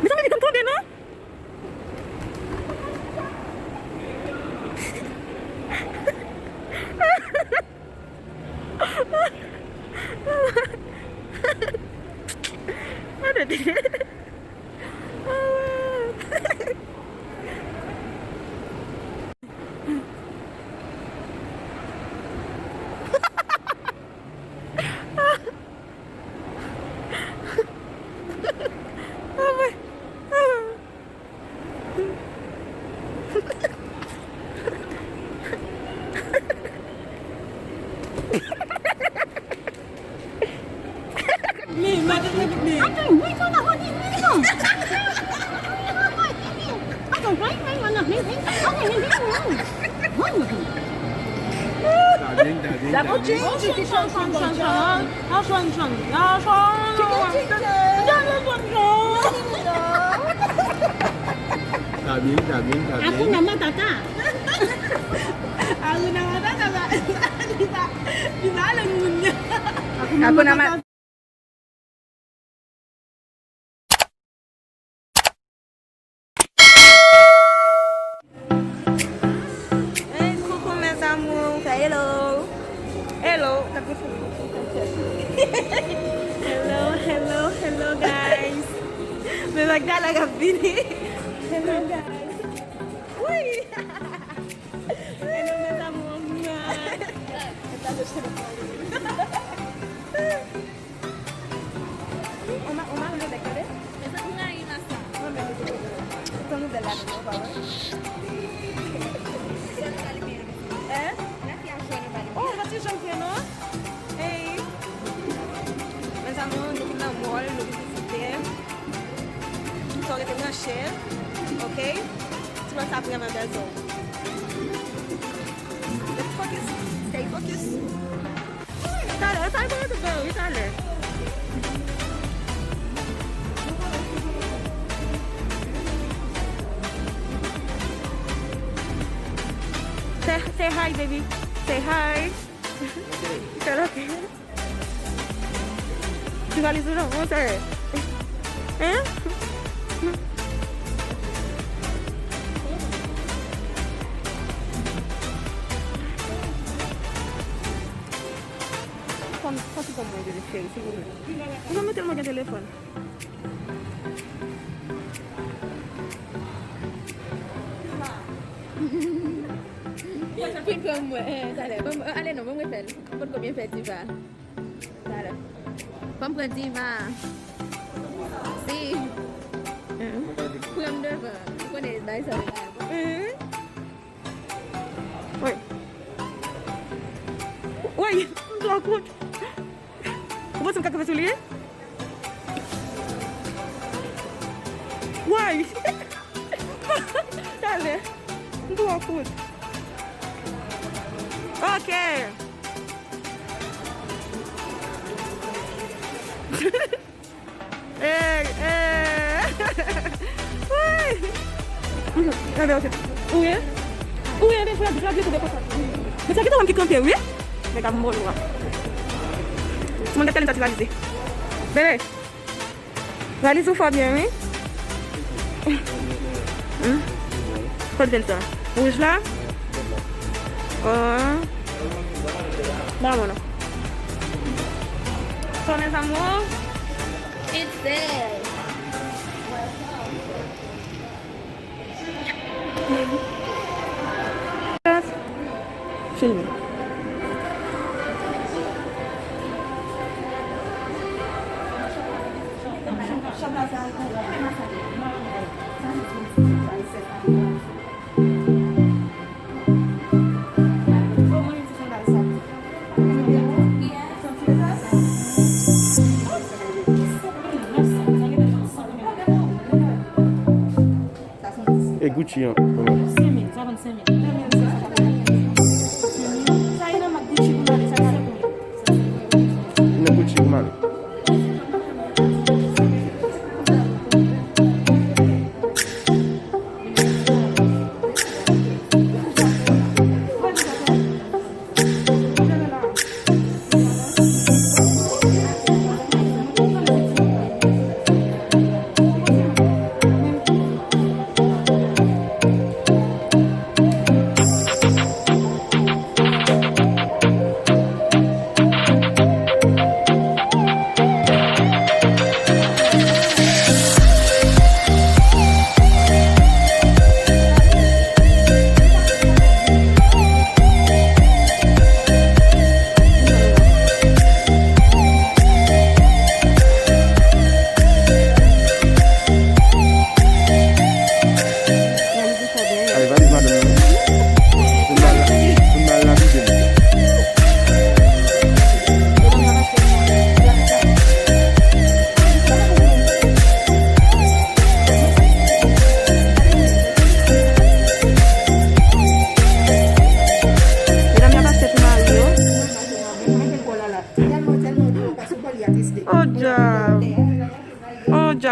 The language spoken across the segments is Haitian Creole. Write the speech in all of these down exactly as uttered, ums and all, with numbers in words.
Mezanmi, li konn tonbe, non? Hakuna Matata. Hakuna Matata, sa, li pa, li pa ale moun. Hakuna Matata. Hey, coucou mes amours, fè hello. Hello. Hello, hello, hello, guys. Men Magdala k ap vini. Hello, guys. Wi. Hello, mes amours. Ou ma-, ou mare le bèk, tande? Mezanmi, rayi masa. Mwen menm, mwen te konn. Tan nouvèl la, nou pa wè. Hein? Oh, yon ti jèn vre, non? Hey. Mes amours, nou vin nan mall, nou vin vizite. So, rete branche. Ok? Ti vlòg sa vrèman bèl, so. Let's focus. Stay focus. Talè, talè, talè, talè. Say, say hi, baby. Say hi. Talè. Ti valiz ou nan, monchè. Hein? Fò m, fò ti fò m mwen vini, cheri, silvouplè. Ou ka mete l mwen gen telefòn. Fin fè mwen, eh, talè. Bon, ale non, bon, mwen fè l. Mwen potko byen fè Diva. Talè. Fò m pran Diva. Si. Pran m devan. Ou konnen bagay sa yo la. Woy. Woy, m twò kout. Ou panse m ka kanpe sou li? Woy. Talè. M twò kout. Ok. Ey, ey. Woy. Anben, ok. Ou ye? Ou ye, men frè, frè, frè, frè, konsa. Men sa ki te wè m ki kanpe, wi. Nèg ap mòlwa. Timoun gade talè sa ti valize. Bebe. Valiz ou fò byen, wi. Hmm? Kot vin sa? Wouj la? Oh. Ba mwen non. So, mes amours, it's there. Filme. E Gucci an. Senk mil, sa vann senk mil. Sa e nan mak Gucci pou n ale, sa senk mil. Nan Gucci pou n ale.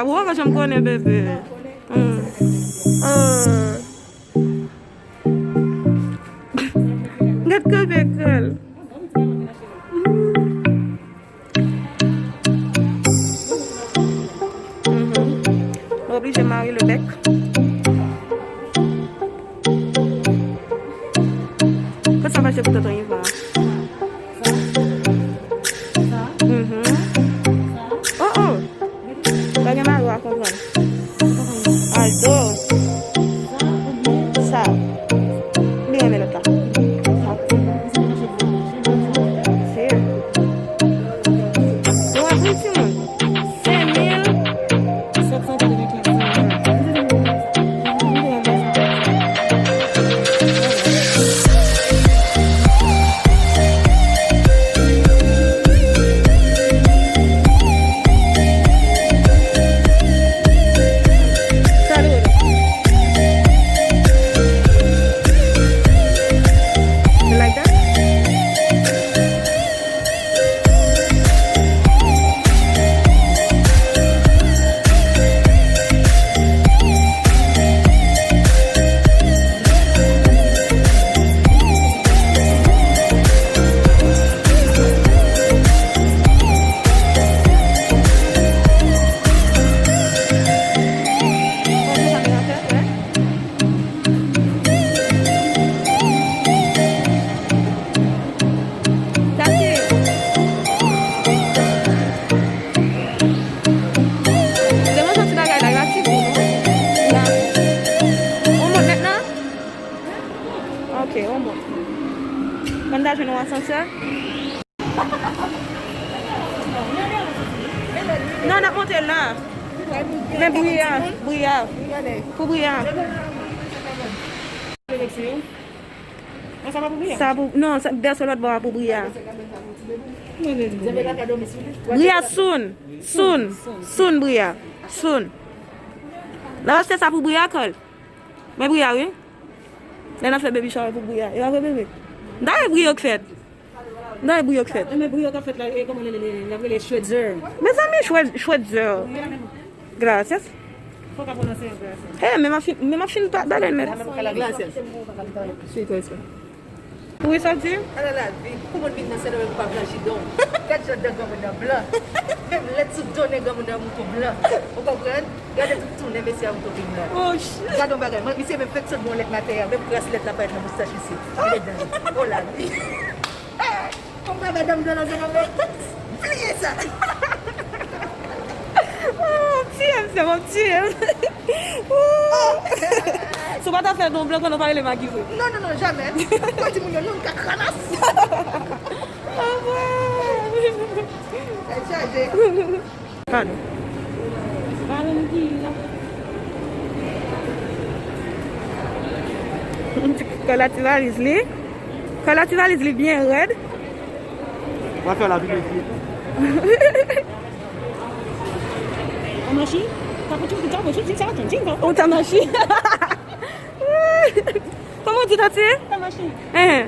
Ou pa janm konnen, bebe. Hmm. Oh. Gad kanpe kòl. Mhm. Mwen oblije mare le bèk. Kot sa fache pou tonton Ivan? Mhm. Oh, oh. Pa gen mari, w a konprann. Aldo. Sa. Li renmen lòt la. Se. Ou wè pou timoun. Senk mil. Sa dwe. You like that? Tati. Devan jan ti bagay la, la ti gou, non? La. On mont mentnan? Ok, on mont. Ann ta jwenn yon asansè? Non, n ap monte la. Men bri a, bri a. Pou bri a. Sa pou, non, sa, dèyè lòt bò a pou bri a. Bri a soon. Soon. Soon bri a. Soon. L ap achte sa pou bri a, kòl. Men bri a, wi. Lè n ap fè baby shower pou bri a. E pa vre, bebe? Dayè bri yo k fèt. Dayè bri yo k fèt. E men bri yo k ap fèt la, e kòman l rele, l ap rele Schweitzer. Mezanmi, Schwe-, Schweitzer. Gracias. Fòk a pwononse yo gracias. Hey, men m ap fin, men m ap fin pa-, pale l, men. Gracias. Wi, sa di? Ala lavi, pou moun vin nan Sendomeng pa blanchi don. Gad jan dan granmoun nan blan. Menm lèt sou do nen granmoun nan mouton blan. Ou konprann? Gade tout tounen mesye a mouton blan. Oh, shit. Gade yon bagay, mwen, misye menm fèk sot bon lèt nan tè a, menm kras lèt la parèt nan moustach misye. Gade dan li. Oh lavi. Konprann madanm blan nan zòn nan, men bliye sa. Oh, m tiye m, se bon, m tiye m. Si w pa ta fè don blan, konnen w pa rele Magi vre. Non, non, non, jamè. Kò timoun yo, non, m ka kramas. Ah, ouais. Tèt chaje. Pardon. Kòla ti valiz li. Kòla ti valiz li byen rèd. Ou va fè la vin isit. Tamashi, kapouchou, kapouchou, di sa, di sa. Ou Tamashi. Kòman w di, Tati? Tamashi. Hein.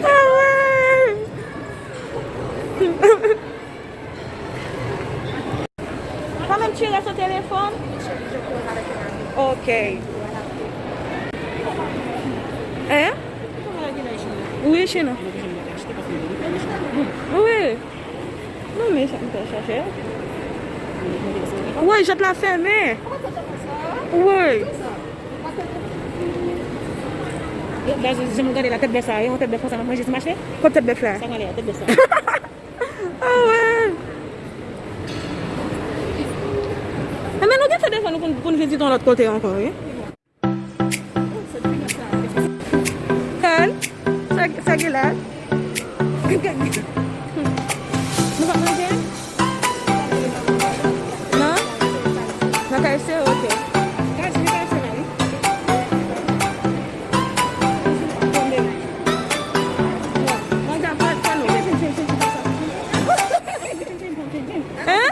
Ah ouais. Quand même, tu restes au téléphone? Ok. Hein? Oui, chez nous. Oui. Non, men sa m pral chache. Woy, jant la fèmen. Woy. Gade, jan m gade la, tèt bèf sa, yon tèt bèf konsa, m ap manje si m achte? Kot tèt bèf la? Sa gade a, tèt bèf sa. Ah ouais. Enben, nou gentan desann nou pou n, pou n vizite yon lòt kote ankò, wi. Kòl, sa, sa gen la? Nou p ap manje? Non? Nan K F C? Ok. Hein?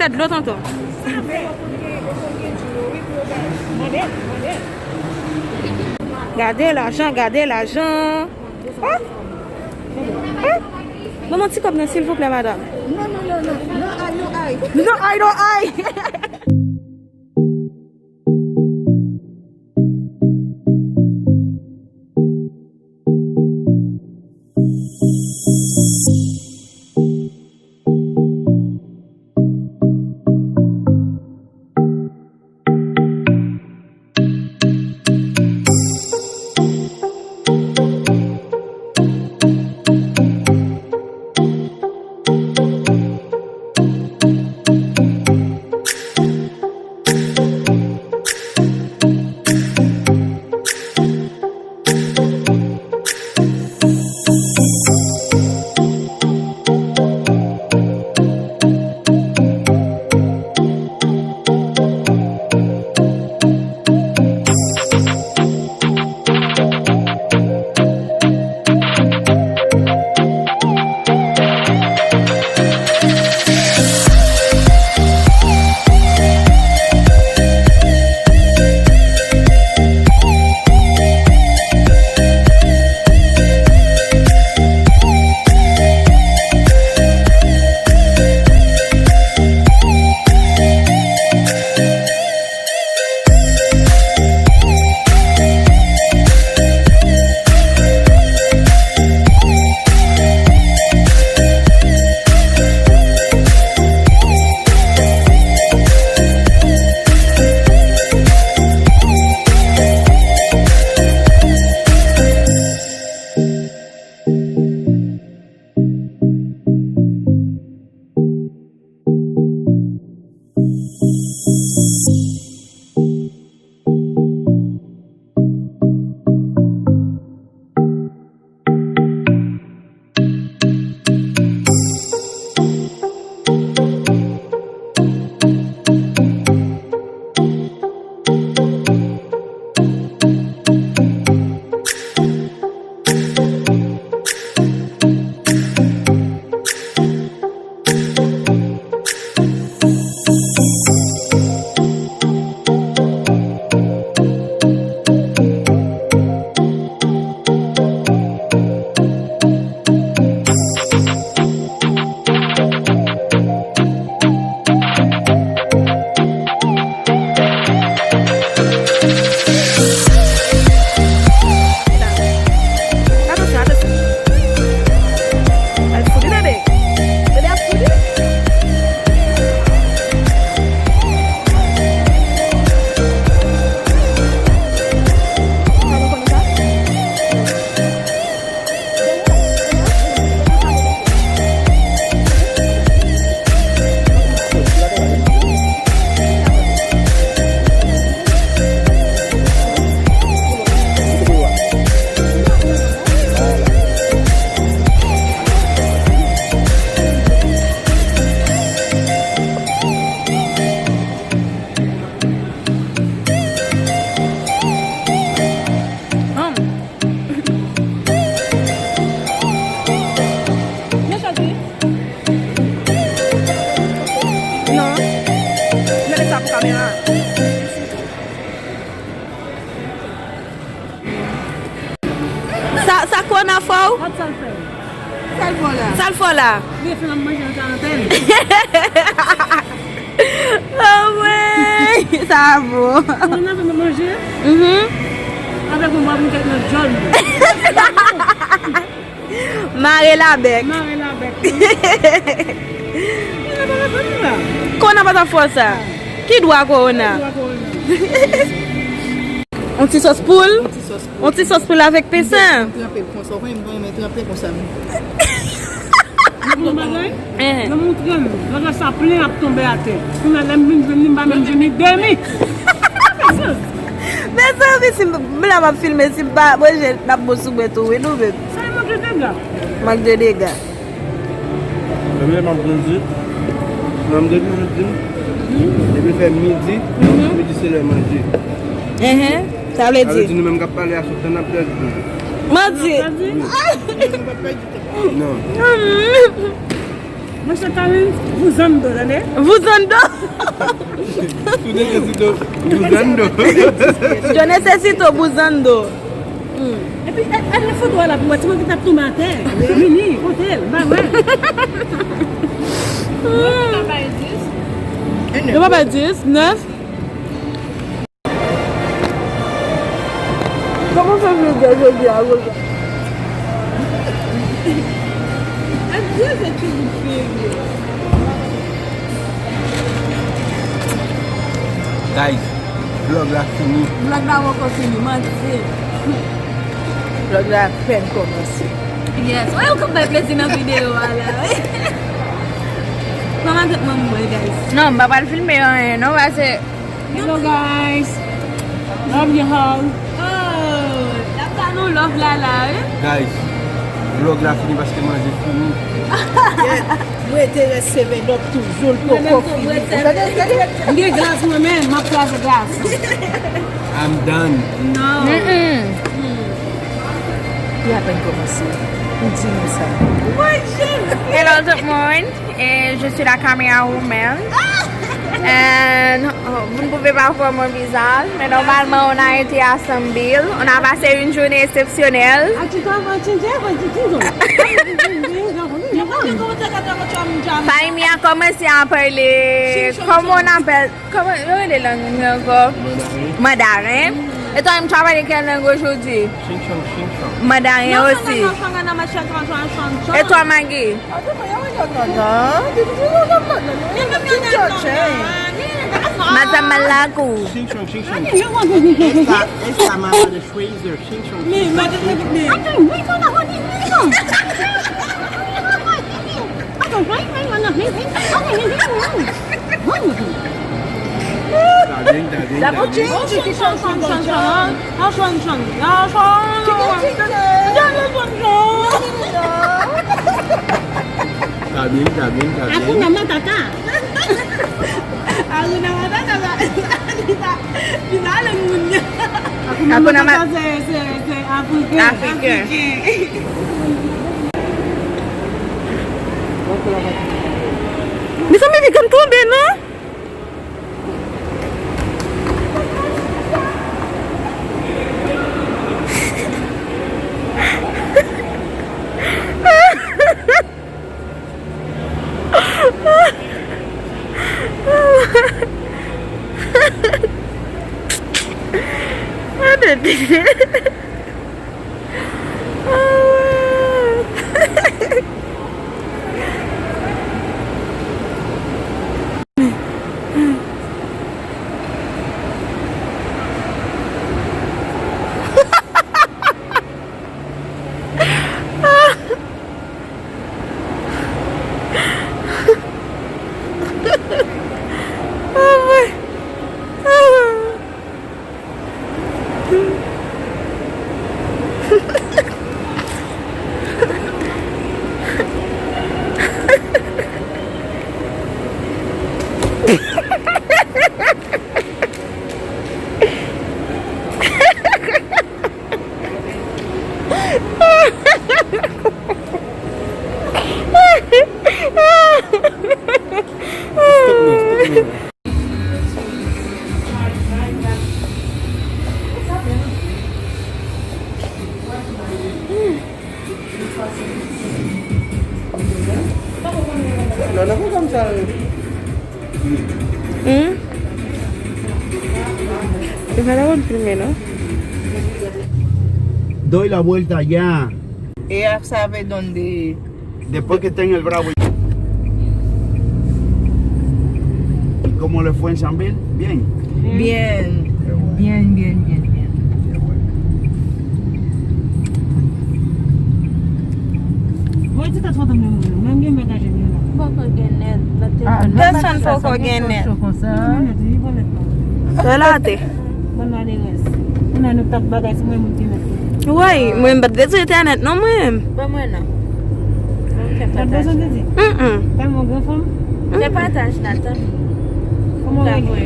Tèt dlo, tonton. Gade lajan, gade lajan. Oh! Oh! Ban mwen ti kòb nan, silvouplè, madanm. Non, non, non, non. Non, ay, non, ay. Non, ay, non, ay. Atansyon, atansyon. Al fout li, bebe. Bebe ap fout li. Sa nou konnen sa? Humm. Byen chwazi. Non. Gade sa pou kamera. Sa, sa kona fè w? Gad sa l fè. Sa l fè w la? Sa l fè w la? Li fè nan manje nan karantèn. Oh, wi! Sa bon. Ou nan fè nan manje? Mhm. Avèk yon bwa moun kèk nan djòl li. Mare labèk. Mare labèk. Kona pa t ap fè w sa. Ki dwa kowona? Ki dwa kowona? Yon ti sòs poul? Yon ti sòs poul. Yon ti sòs poul avèk pensen. M tranpe l konsa. Ou konnen m renmen tranpe konsa menm. Yon bagay? Ehe. Nan montre m. Lòt sa plen ap tonbe atè. Kounye a lè m vin jwenn li, m pa menm jwenn li demi. Sa fè sans. Mezanmi, si m, m la m ap filme, si m pa manje, n ap bon sou mwen tou, wi, nou menm. Sa e mank de dega. Mank de dega. Premye m ap grandi, m ap grandi jodi, depi fè midi, midi se lè manje. Enhen, sa vle di? Sa vle di nou menm k ap pale a sou tan n ap pèdi. Manti. Pèdi? Nou p ap pèdi tan. Non. Mwen se Karen, vouzando, tande? Vouzando! Yo necesito vouzando. Yo necesito vouzando. Epi, e, e, nan foto a la pou wè, ti mwen ki t ap tonbe atè. Vini, kote l, ba wè. Yo pa bay dis, nèf. Kòman fè vin gen jodi a konsa? Adye, se ki bout serye. Guys, vlog la fini. Vlog la poko fini, manti. Vlog la apèn kòmanse. Yes, wè yo k ap bay plezi nan videyo a la. Kòman tout moun mwen, guys? Non, m pa pral filme anyen, non, pase Hello guys. Love you all. Oh, y ap ba nou love la la, wi. Guys, vlog la fini paske manje fini. Mwen te rete seven up toujou, l poko fini. Gade, gade. M gen glas mwen menm, m ap kraze glas. I'm done. No. Mm-mm. Li apèn kòmanse. Ou di nou sa. Mwen, Hello tout moun. Et je suis la caméra woman. And, oh, vous ne pouvez pas voir mon visage, mais normalement, on a été à Sambil. On a passé une journée exceptionnelle. Fahimi a commencé à parler, comment on appelle, comment, yo rele lang nan ankò? Mandarin. Et toi, tu as parlé quelle langue aujourd'hui? Ching chong, ching chong. Mandarin aussi. Et toi, Maggie? Mazamalaku. Ching chong, ching chong. Esta, esta mamada Schweizer, ching chong, ching chong. Está bien, está bien, está bien. Está bien, está bien, está bien. Hakuna Matata. Hakuna Matata, li pa, li pa lang moun yo. Hakuna Matata, se, se, se afriken. Afriken. Mezanmi, piga m tonbe, non? Hmm? E pa la konn filme, non? Doy la vuelta ya. Ella sabe dónde. Después que está en el Bravo. ¿Y cómo le fue en San Bill? Bien. Bien. Qué bueno. Bien, bien, bien, bien. Qué bueno. Mwen ti tèt fantom nan mwen, menm gen bagay jenè la. Poko gen nèt nan telefòn nan. Pèsonn poko gen nèt. Mwen nèt, wi, mwen nèt la. Relate. Mwen nan lerès. Mwen nan nou tap bagay, se mwen moun ki nèt. Woy, mwen m pa t bezwen entènèt non mwen. Ban mwen non. Ban m fè pataj. Ou pa t bezwen di? Mm. Tèlman gran fanm. Fè pataj la, tann. Kòman w rele?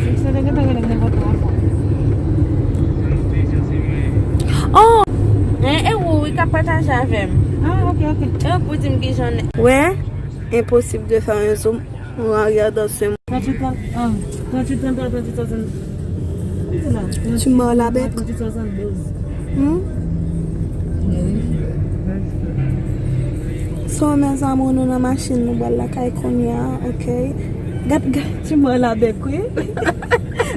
Si se te gentan rele m nenpòt lè ankò. Oh! Hein, e ou wi k ap pataje avè m. Ah, ok, ok. E pou di m ki jan. Ouais, impossible de faire un zoom en regardant ce monde. Trente-huit, trente, ah, trente-huit, trente-trois, trente-huit, soixante. Tu mords la bec? Trente-huit, soixante-douze. Hmm? So, mes amours, nou nan machin, nou pral lakay kounye a, ok? Gad, gad, tu mords la bec, wi.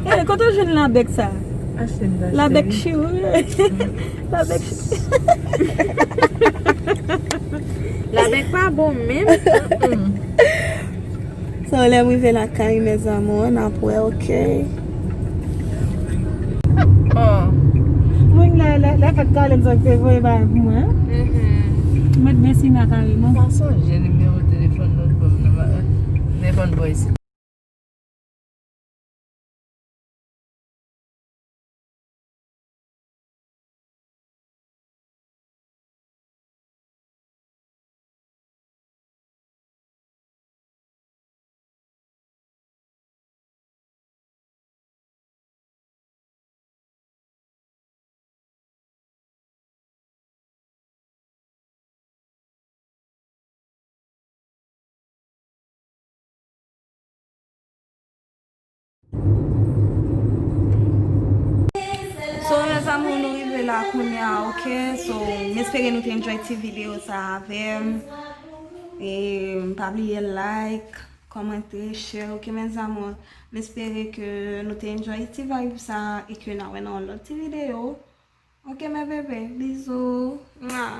Eh, kote w jwenn la bec sa? Achte m nan. La bec cheri. La bec cheri. La bec pa bon menm. Mm-mm. So, lè m rive lakay, mes amours, n ap wè, ok? Oh. Moun la, la, la fèt kale m sa te voye bagay pou mwen. Mhm. Mwen te desine kareman. M pa sonje nimewo telefòn lòt bò m nan, telefòn bò isit. So, mes amours, nou rive la kounye a, ok? So, m espere nou te enjoy ti videyo sa avè m. E pa bliye like, kòmante, share, ok, mes amours? M espere ke nou te enjoy ti vibe sa e ke n a wè nan yon lòt ti videyo. Ok, mes bébés, bizou. Mwa.